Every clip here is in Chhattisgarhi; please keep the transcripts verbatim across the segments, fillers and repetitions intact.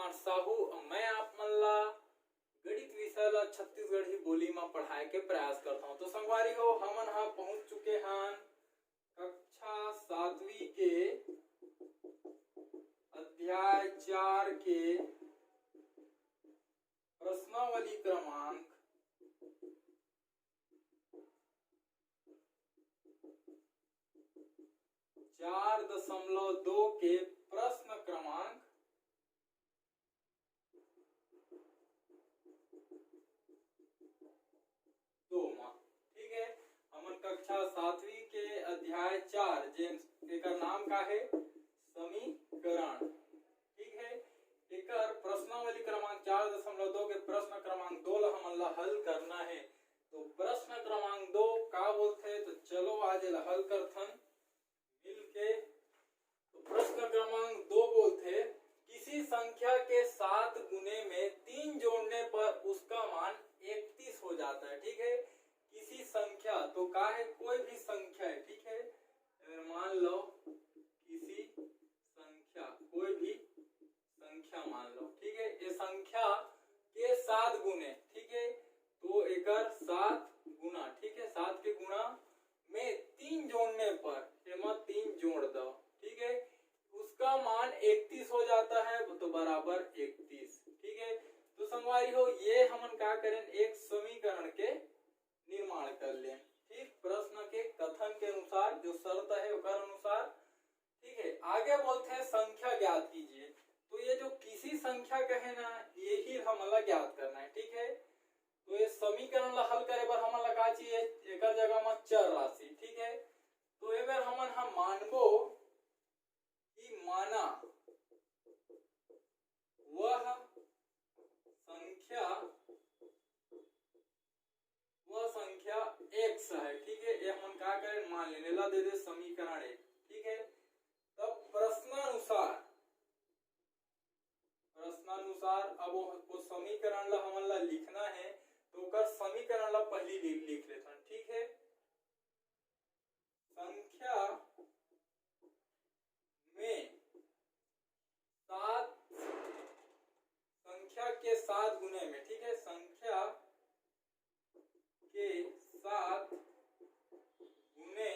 कुमार साहू। मैं आप मन ला गणित विषय ला छत्तीसगढ़ी बोली मा पढ़ाए के प्रयास करता हूँ। तो संगवारी हो, हमन हा पहुंच चुके हन कक्षा सातवीं के अध्याय चार के प्रश्नावली क्रमांक चार दशमलव दो के प्रश्न क्रमांक दो मा। ठीक है, हमन कक्षा सातवीं के अध्याय चार, जेन एकर नाम का है, समीकरण। ठीक है, एकर प्रश्नावली क्रमांक चार दशमलव दो के प्रश्न क्रमांक दो ला हमन ला हल करना है। तो प्रश्न क्रमांक दो का बोलथे, तो चलो आज एला हल करथन मिलके। तो प्रश्न क्रमांक दो बोलथे, किसी संख्या के सात गुने में तीन जोड़ने पर उसका मान इकतीस हो जाता है। ठीक है, किसी संख्या, तो का है, कोई भी संख्या है। ठीक है, मान लो किसी संख्या, कोई भी संख्या मान लो। ठीक है, ये संख्या के सात गुने, ठीक है, तो एकर सात गुना, ठीक है, सात के गुना में तीन जोड़ने पर एमा तीन जोड़ दो, ठीक है, उसका मान इकतीस हो जाता है, तो बराबर इकतीस। ठीक है, तो संगवारी हो, ये हमन का करें, एक समीकरण के निर्माण कर लें। ठीक, प्रश्न के कथन के अनुसार, जो शर्त है ओकर अनुसार। ठीक है, आगे बोलते हैं संख्या ज्ञात कीजिए। तो ये जो किसी संख्या कहे ना, यही हमला ज्ञात करना है। ठीक है, तो ये समीकरण ला हल करे बर हमन ला का चाहिए, एकर जगह में चर राशि। ठीक है, तो ए बार हमन हम मानबो कि माना वह संख्या, वह संख्या एक्स है। ठीक है, ये हमन का करें, मान लेने ला दे दे समीकरण एक। ठीक है, तब प्रश्नानुसार, प्रश्नानुसार अब वो, वो समीकरण ला हमन ला लिखना है, तो ओकर समीकरण ला पहली लिख, लिख लेथन। ठीक है, संख्या में सात, संख्या के सात गुने में, ठीक है, संख्या के सात गुने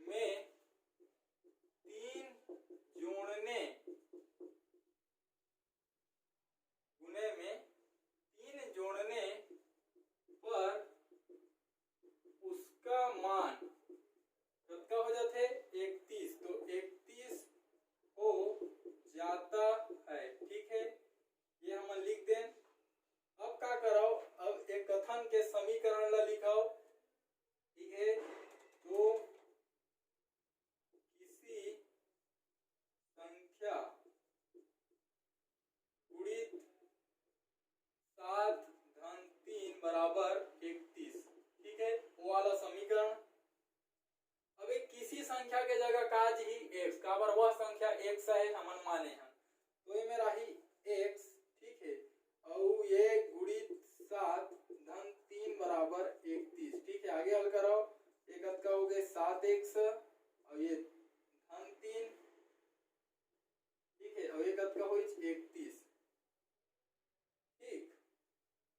में तीन जोड़ने, गुने में तीन जोड़ने पर उसका मान कतका हो जाथे? इकतीस। तो इकतीस हो जाता है। ठीक है, ये हमन लिख देन। अब का करव, अब एक कथन के समीकरण ला लिखव। ठीक है, तो किसी संख्या गुणित सात धन तीन बराबर इकतीस। ठीक है, वो वाला समीकरण। अब एक किसी संख्या के जगह का जी एक्स, काबर वह संख्या एक्स है हमन माने हन, तो ये मेरा ही एक्स। ठीक है, और ये गुणित सात धन तीन बराबर इकतीस। ठीक है, आगे हल कराओ, ये कतका हो गए? सात एक्स और ये धन तीन। ठीक है, और ये कतका हो? इकतीस। ठीक,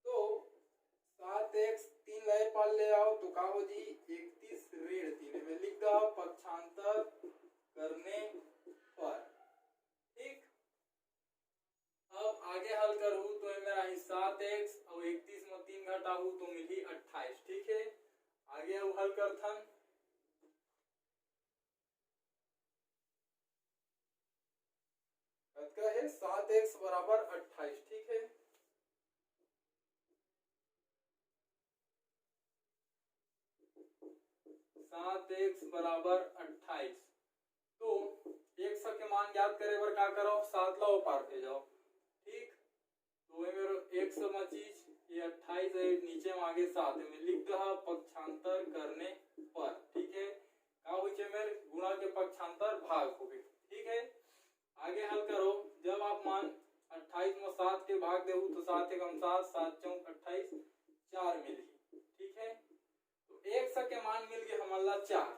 तो सात एक्स तीन ला ए पार ले आओ तो का हो जी? इकतीस ऋण तीन। एमे लिख दो पक्षांतर करने पर। ठीक, अब आगे हल करू तो एमे रही सात एक्स और इकतीस में तीन घटाऊ तो मिली अट्ठाईस। ठीक है, आगे अब हल करथन। कतका है? सात एक्स बराबर अट्ठाईस। ठीक है, सात एक्स बराबर अट्ठाईस। तो एक्स के मान ज्ञात करे बर का करो? सात ला ओ पार भेजाओ। ठीक, तो ये मेरो एक्स मचीज, ये अट्ठाईस है, नीचे में आगे सात है, मैं लिख दहा पक्षांतर करने पर। ठीक है, का होइचे मेर गुणा के पक्षांतर भाग हो गए। ठीक है, आगे हल करो, जब आप मान अट्ठाईस में सात के भाग देहू तो सात एकम सात, सात चौक अट्ठाईस, चार मिलही। ठीक है, तो एक्स के मान मिल गए हमन ला चार।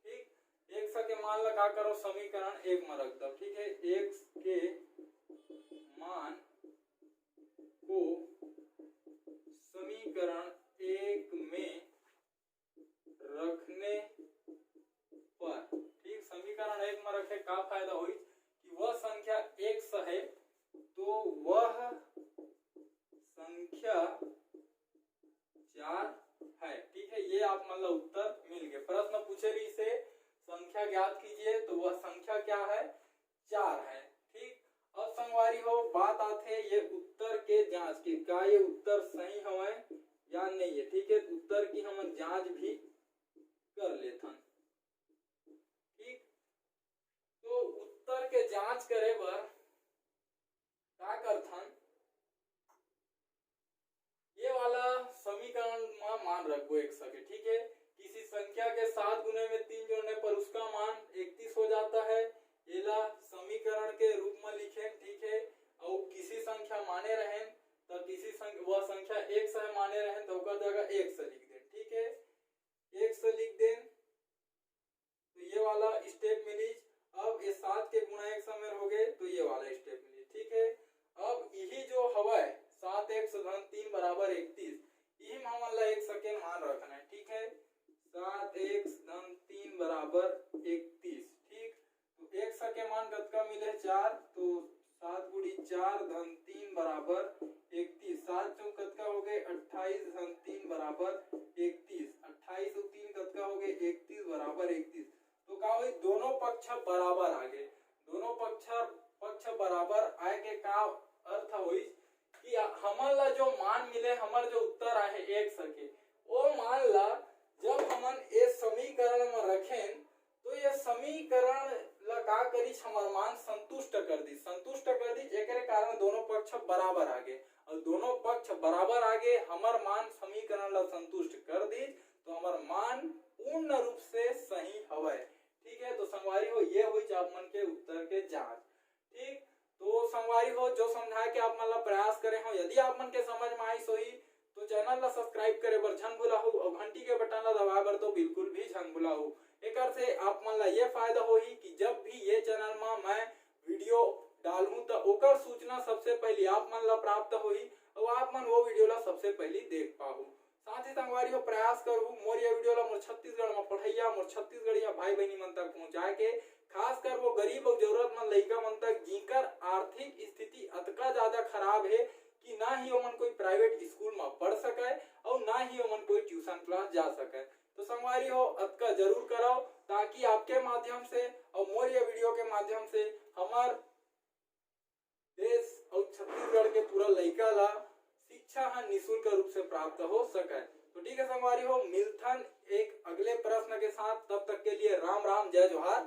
ठीक, एक्स के मान ला का करो? समीकरण एक में रख दो। ठीक है, एक्स के मान को समीकरण एक में रखने पर, ठीक, समीकरण एक में रखे का फायदा होई कि वह संख्या एक्स है तो वह संख्या चार है। ठीक है, ये आप मन ला उत्तर मिल गए। प्रश्न पूछे रहिसे संख्या ज्ञात कीजिए, तो वह संख्या क्या है? चार है। ठीक, अब संगवारी हो, बात आथे ये उत्तर के जांच के, का ये उत्तर सही हवय या नहीं है। ठीक है, उत्तर की हमन जांच भी कर लेथन। ठीक, तो उत्तर के जांच करे बर का करथन, ये वाला समीकरण में मान रखबो एक्स के। ठीक है, किसी संख्या के सात गुने में तीन जोड़ने पर उसका मान इकतीस हो जाता है। एला समीकरण के रूप में लिखें, ठीक है, और किसी संख्या माने रहें तो किसी संख्या, वह संख्या एक्स है माने रहें तो ओकर जगह एक्स लिख दें। ठीक है, एक्स लिख दें तो ये वाला स्टेप मिलिस। अब ये सात के गुणा एक्स में हो गए तो ये वाला स्टेप मिलिस। ठीक है, अब यही जो हवय सात एक्स धन तीन बराबर इकतीस, यही में हमन ला एक्स के मान रखना है। ठीक है, सात एक्स धन तीन बराबर इकतीस। ठीक, तो एक्स के मान कतका मिले? चार। तो सात गुड़ी चार धन तीन बराबर इकतीस। सात चौक कतका हो गए? अट्ठाईस धन तीन बराबर इकतीस। अट्ठाईस और तीन कतका हो गए? इकतीस बराबर इकतीस। तो का होई? दोनों पक्ष बराबर आ गए। दोनों पक्ष पक्ष बराबर आए के का अर्थ होई कि हमन ला जो मान मिले, हमर जो उत्तर आहे एक्स के, ओ मान ला जब हमन ए समीकरण में रखें तो ये समीकरण ला का करिस? हमर मान संतुष्ट कर दिस। संतुष्ट कर दिस, एकरे कारण दोनों पक्ष बराबर आ गए, और दोनों पक्ष बराबर आ गए, हमर मान समीकरण ला संतुष्ट कर दिस, तो हमर मान पूर्ण रूप से सही हवय। ठीक है, तो संगवारी हो, ये होइस आप मन के उत्तर के जांच। ठीक, तो संगवारी हो, जो समझाए के आप मन ला प्रयास करे हो, यदि आप मन के समझ में आइस होही तो चैनल ला सब्सक्राइब करे बर झन भुलाहू और घंटी के बटन ला दबाए बर तो बिल्कुल भी झन भुलाहू। एकर से आप मन ला ये फायदा होही कि जब भी ये चैनल में मैं वीडियो डालहूं तो ओकर सूचना सबसे पहले आप मन ला प्राप्त होही और आप मन वो वीडियो ला सबसे पहले देख पाहू। साथ ही संगवारी हो, प्रयास करहू मोर ये वीडियो ला मोर छत्तीसगढ़ में पढ़ैया, मोर छत्तीसगढ़िया भाई बहनी मन तक पहुंचाए के, खासकर वो गरीब और जरूरतमंद लइका मन तक, जिनकर आर्थिक स्थिति अतका ज्यादा खराब है कि ना ही ओमन कोई प्राइवेट स्कूल में पढ़ सके और ना ही ओमन कोई ट्यूशन क्लास जा सके। तो संगवारी हो, अतका जरूर करव, ताकि आपके माध्यम से और मोर ये वीडियो के माध्यम से हमर देश और छत्तीसगढ़ के पूरा लइका ला शिक्षा ह निशुल्क रूप से प्राप्त हो सके। तो ठीक है संगवारी हो, मिलथन एक अगले प्रश्न के साथ। तब तक के लिए राम राम, जय जोहार।